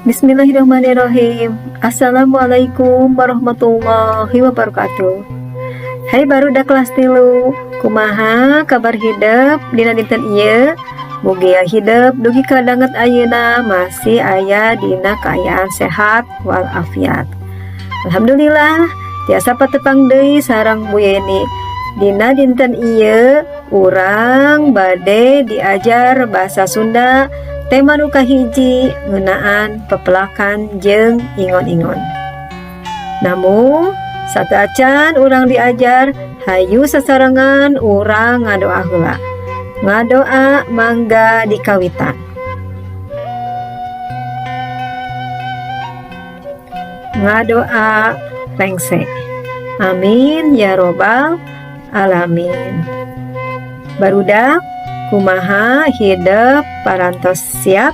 Bismillahirrahmanirrahim. Assalamualaikum warahmatullahi wabarakatuh. Hai barudak kelas 3, kumaha kabar hidep dina dinten ieu? Mugia hidep dugi ka danget ayeuna masih aya dina kaayaan sehat walafiat. Alhamdulillah tiasa patepang deui sareng Bu Yeni. Dina dinten ieu urang bade diajar bahasa Sunda, tema nu kahiji ngeunaan pepelakan jeung ingon-ingon. Namun sateuacan urang diajar, hayu sasarengan urang ngadoa heula. Ngadoa mangga dikawitan. Ngadoa rengse. Amin ya robbal alamin. Barudak, kumaha hidep, parantos siap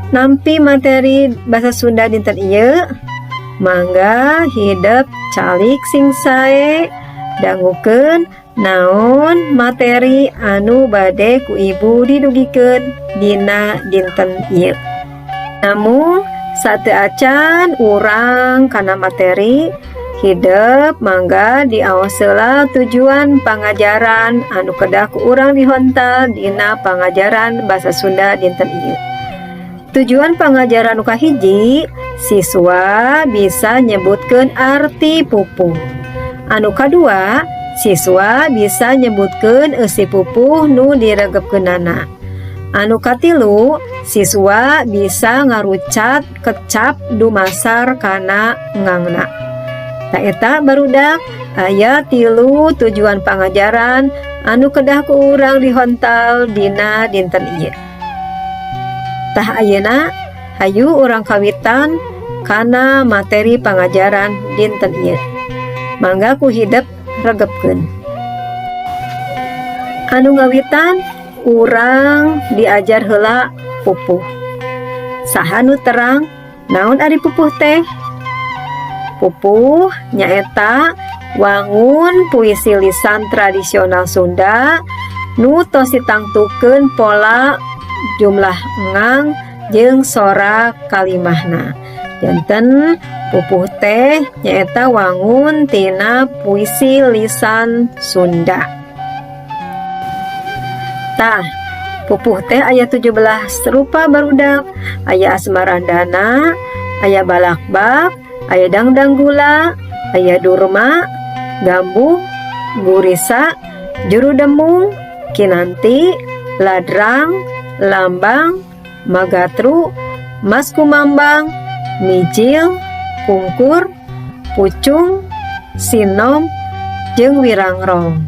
nampi materi bahasa Sunda dinten ieu? Mangga hidep calik sing sae, dangukeun naon materi anu bade ku ibu didugikeun dina dinten ieu. Namun sateuacan urang kana materi, hidep mangga diaos heula tujuan pangajaran anu kedah ku urang dihontal dina pangajaran bahasa Sunda dinten ieu. Tujuan pangajaran nu kahiji, siswa bisa nyebutkeun arti pupuh. Anu kadua, siswa bisa nyebutkeun eusi pupuh nu diregepkeunana. Anu katilu, siswa bisa ngarucat kecap dumasar kana ngangna. Tah, eta barudak, aya 3 tujuan pangajaran anu kedah ku urang dihontal dina dinten ieu. Tah, ayeuna hayu urang kawitan kana materi pangajaran dinten ieu. Mangga ku hidep regepkeun. Anu ngawitan, urang diajar heula pupuh. Saha nu terang naon ari pupuh teh? Pupuh nyaeta wangun puisi lisan tradisional Sunda nu tos ditangtukeun pola jumlah engang jeung sora kalimahna. Janten pupuh teh nyaeta wangun tina puisi lisan Sunda. Tah, pupuh teh aya 17 rupa, barudak. Aya asmarandana, aya balakbak, aya dangdang gula, aya durma, gambuh, gurisa, juru demung, kinanti, ladrang, lambang, magatru, mas kumambang, mijil, pungkur, pucung, sinom, jeung wirangrong.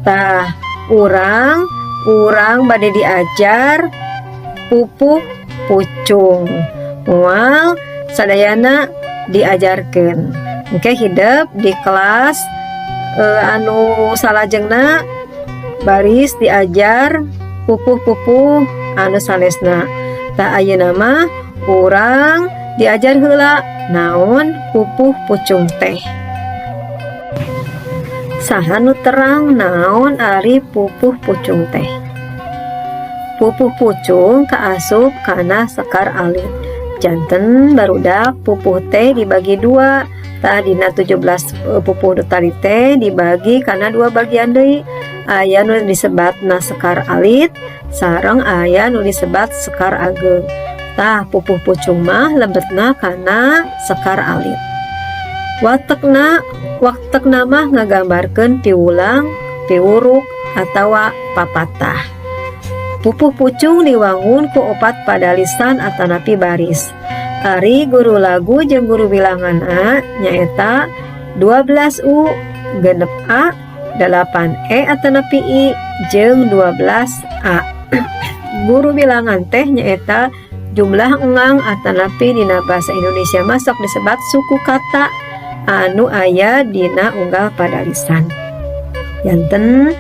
Tah, urang urang bade diajar pupuh pucung. Moal sadayana diajarkeun. Engke hidep di kelas anu salajengna baris diajar pupuh-pupuh anu sanesna. Tah, ayeuna mah urang diajar heula naon pupuh pucung teh. Saha nu terang naon ari pupuh pucung teh? Pupuh pucung kaasup kana sekar alit. Janten barudak, pupuh teh dibagi dua. Tah, dina 17 pupuh tadi teh dibagi kana dua bagian deui. Aya nu disebatna sekar alit sareng aya nu disebat sekar ageng. Tah, pupuh pucung mah lebetna kana sekar alit. Watekna mah ngagambarkeun piwulang, piwuruk atawa papatah. Pupuh pucung diwangun ku opat padalisan atanapi baris. Ari guru lagu jeung guru bilanganna nyaeta 12 U, 6 A, 8 E atanapi I, jeung 12 A. Guru bilangan teh nyaeta jumlah engang atanapi dina bahasa Indonesia mah sok disebat suku kata anu aya dina unggal padalisan. Janten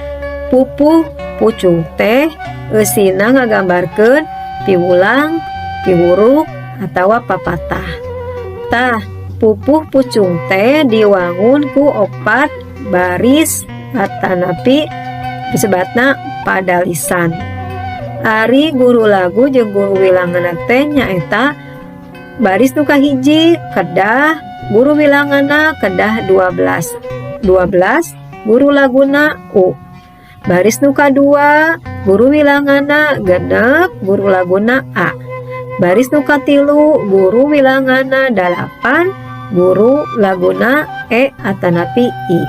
pupuh pucung teh eusina ngagambarkeun piwulang, piwuruk atawa papatah. Tah, pupuh pucung teh diwangun ku opat baris atanapi disebatna padalisan. Ari guru lagu jeung guru wilanganna teh nyaeta baris nu kahiji kedah guru wilanganna kedah 12 12, guru laguna U. Baris nu kadua guru wilanganna 6, guru laguna A. Baris nu katilu guru wilanganna 8, guru laguna E atanapi I.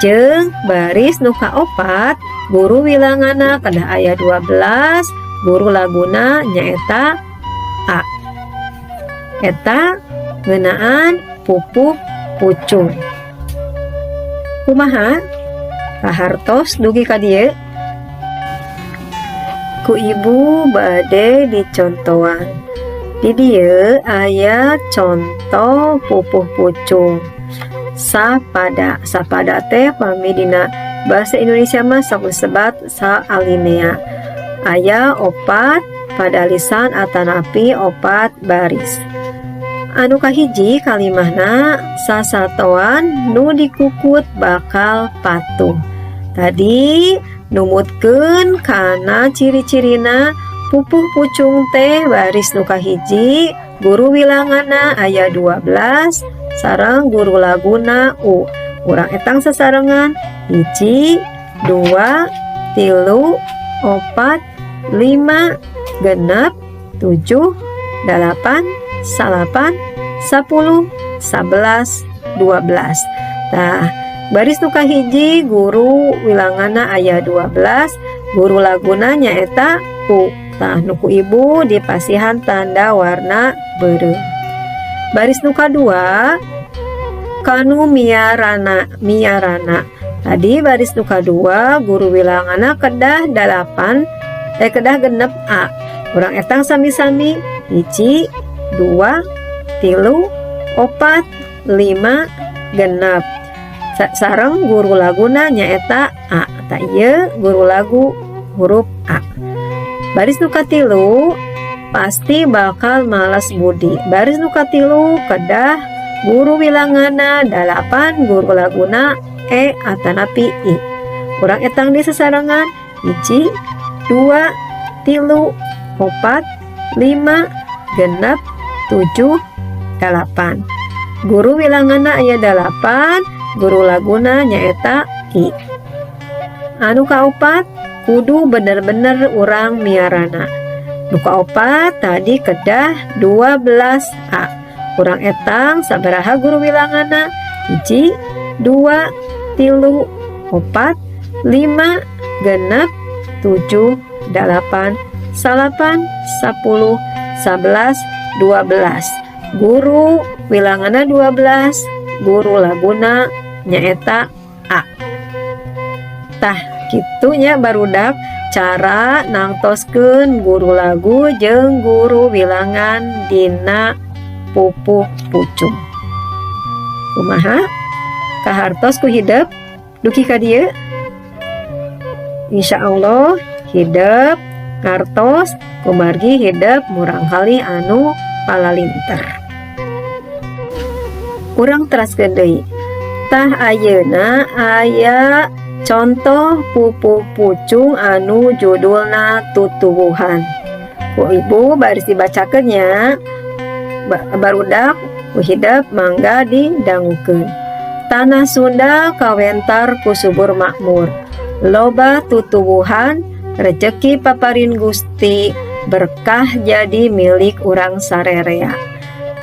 Jeung baris nu kaopat guru wilanganna kedah aya 12, guru laguna nyaeta A. Eta ngeunaan pupuh pucung. Kumaha kahartos dugi ka dieu? Ku ibu bade dicontohan. Di dieu aya contoh pupuh pucung sapada. Sapada teh pami dina bahasa Indonesia mah sok disebat saalinea. Aya opat padalisan atanapi opat baris. Anu kahiji kalimahna, sasatoan nu dikukut bakal patuh. Tadi numutkeun kana ciri-cirina pupuh pucung teh, baris nu kahiji guru wilanganna aya 12 sareng guru laguna U. Urang etang sasarengan, 1, 2, 3, 4, 5, 6, 7, 8, 9, 10, 11, 12. Tah, baris nu kahiji guru wilanganna aya 12, guru laguna nyaeta U. Tah, nu ku ibu dipasihan tanda warna beureum. Baris nu kadua, kanu miarana miarana. Tadi baris nu kadua guru wilanganna kedah 8, eh, kedah 6 A. Urang etang sami-sami, 1, 2, 3, 4, 5, 6, sareng guru laguna nyaeta A. Tah, ieu guru lagu huruf A. Baris nu katilu, pasti bakal malas budi. Baris nu katilu kedah guru wilanganna 8, guru laguna E atanapi I. Urang etang deui sasarengan, 1, 2, 3, 4, 5, 6, 7, 8. Guru wilanganna aya 8, guru laguna nyaeta I. Anu kaopat, kudu bener-bener urang miarana. Nu kaopat tadi kedah 12 A. Urang etang sabaraha guru wilanganna, 1, 2, 3, 4, 5, 6, 7, 8, 9, 10, 11, 12. Guru wilanganna 12, guru laguna nyaeta A. Tah, kitu nya barudak, cara nangtoskeun guru lagu jeung guru wilangan dina pupuh pucung. Kumaha, kahartos ku hidep dugi ka dieu? Insya Allah hidep ngartos, kumargi hidep murangkalih anu palalinter. Urang teraskeun deui. Tah, ayeuna aya contoh pupuh pucung anu judulna Tutuwuhan. Ku ibu baris dibacakeun nya barudak, ku hidep mangga didangukeun. Tanah Sunda kawentar ku subur makmur, loba tutuwuhan, rejeki paparin Gusti, berkah jadi milik urang sarerea.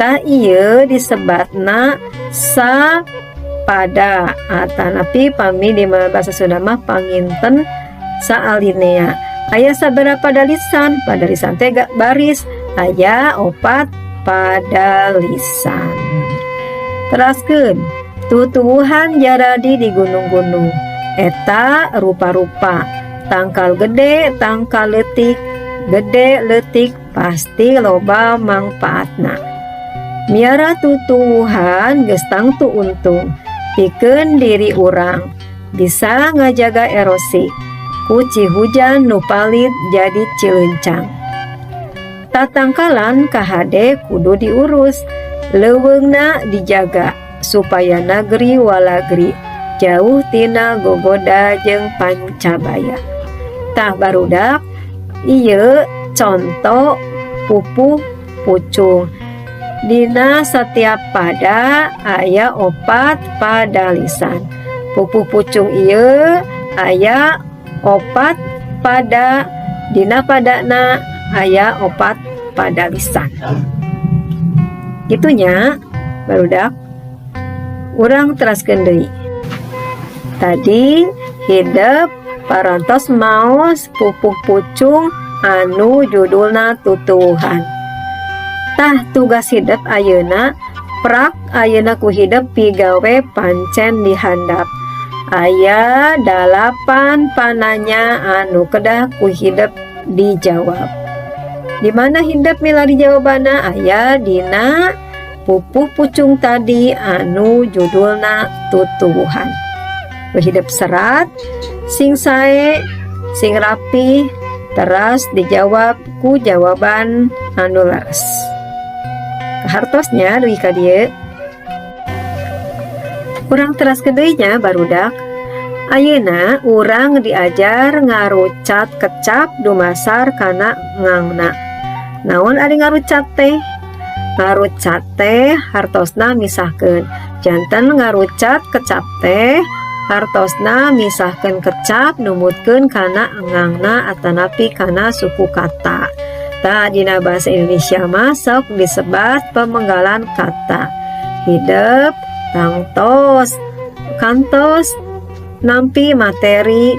Tah, ieu disebatna sapada atanapi pami di bahasa Sunda mah panginten saalinea. Aya sabaraha padalisan? Padalisan teh baris. Aya opat padalisan. Teraskeun, tutuwuhan jaradi di gunung-gunung, eta rupa-rupa, tangkal gede, tangkal leutik, gede leutik pasti loba mangpaatna. Miara tutuwuhan geus tangtu untung pikeun diri urang, bisa ngajaga erosi ku cihujan nu palit jadi cilencang. Tatangkalan kahade kudu diurus, leuweungna dijaga supaya nagri walagri jauh tina gogoda jeung pancabaya. Tah barudak, Ieu conto pupuh pucung. Dina setiap pada aya opat padalisan. Pupuh pucung ieu aya opat pada, dina padana aya opat padalisan. Kitu nya, barudak. Urang teraskeun deui. Tadi hidep parantos maos pupuh pucung anu judulna Tutuwuhan. Tah, tugas hidep ayeuna, prak ayeuna ku hidep pigawe pancen di handap. Aya dalapan pananya anu kedah ku hidep dijawab. Di mana hidep milari jawabanna? Aya dina pupuh pucung tadi anu judulna Tutuwuhan. Ku hidep serat sing sae, sing rapi, teras dijawab ku jawaban anu leres. Kahartos nya dugi ka dieu? Urang teraskeun deui nya, barudak. Ayeuna urang diajar ngarucat kecap dumasar kana engangna. Naon ari ngarucat teh? Ngarucat teh hartosna misahkeun. Janten ngarucat kecap teh hartosna misahkeun kecap numutkeun kana engangna atanapi kana suku kata. Tah, dina bahasa Indonesia mah sok disebat pemenggalan kata. Hidep tangtos kantos nampi materi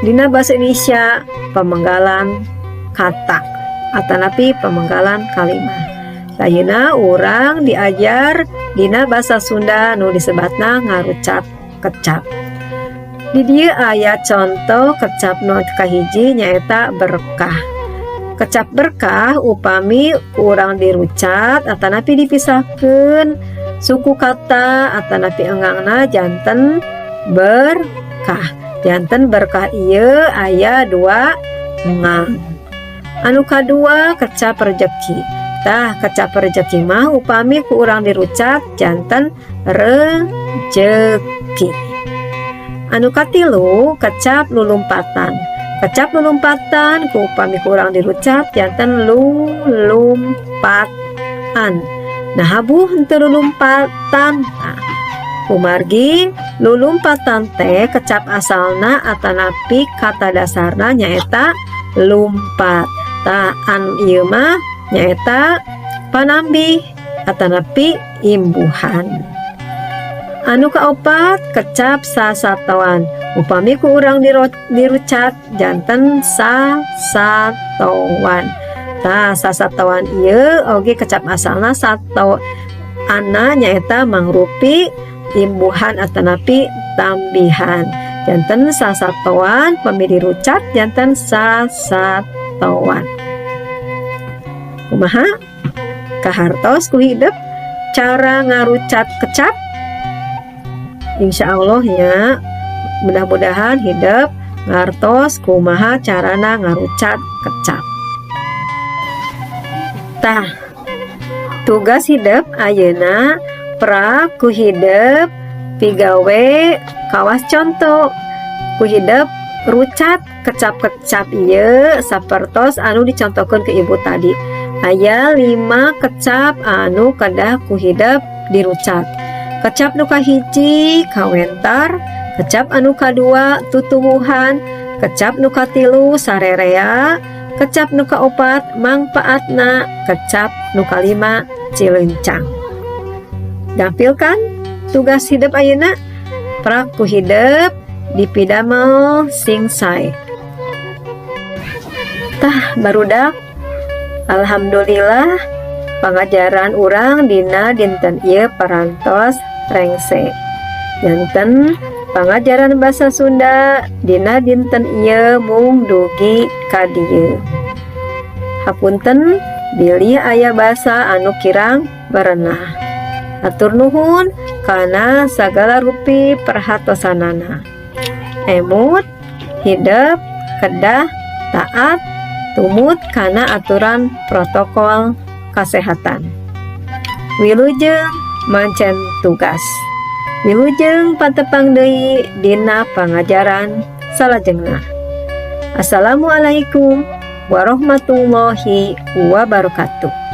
dina bahasa Indonesia pemenggalan kata atanapi pemenggalan kalimat. Ayeuna urang diajar dina bahasa Sunda nu disebatna ngarucat kecap. Di dieu aya conto kecap nu kahiji, nyaeta berkah. Kecap berkah upami urang dirucat atanapi dipisahkeun suku kata atanapi engangna janten berkah. Janten berkah ieu aya dua engang. Anu kadua, kecap rejeki. Tah, kecap rejeki mah upami ku urang dirucat janten rejeki. Anu katilu, kecap lulumpatan. Kecap lulumpatan ku upami ku urang dirucat janten lulumpatan. Nah, bu henteu lulumpatan? Nah, kumargi lulumpatan teh kecap asalna atanapi kata dasarna nyaeta lumpat. Tah, an ieu mah nyaeta panambih atanapi imbuhan. Anu kaopat, kecap sasatoan. Upami ku urang dirucat janten sasatoan. Tah, sasatoan ieu oge kecap asalna sato, anna nyaeta mangrupi imbuhan atanapi tambihan. Janten sasatoan pami dirucat janten sasatoan. Kumaha, kahartos ku hidep cara ngarucat kecap? Insya Allah ya, mudah-mudahan hidep ngartos kumaha carana ngarucat kecap. Tah, tugas hidep ayeuna, prak ku hidep pigawe kawas conto. Ku hidep rucat kecap-kecap ieu sapertos anu dicontohkeun ku ibu tadi. Aya 5 kecap anu kedah ku hidep dirucat. Kecap nu kahiji kawentar, kecap anu kadua tutuwuhan, kecap nu katilu sarerea, kecap nu kaopat mangpaatna, kecap nu kalima cilencang. Gampil kan tugas hidep ayeuna? Prak ku hidep dipidamel sing sae. Tah, barudak, alhamdulillah pangajaran urang dina dinten ieu parantos rengse. Janten pangajaran bahasa Sunda dina dinten ieu mung dugi ka dieu. Hapunten bilih aya basa anu kirang berenah. Hatur nuhun kana sagala rupi perhatosanana. Emut, hidep kedah taat tumut kana aturan protokol kesehatan. Wilujeng mancen tugas. Wilujeng patepang deui dina pangajaran salajengna. Assalamualaikum Warahmatullahi wabarakatuh.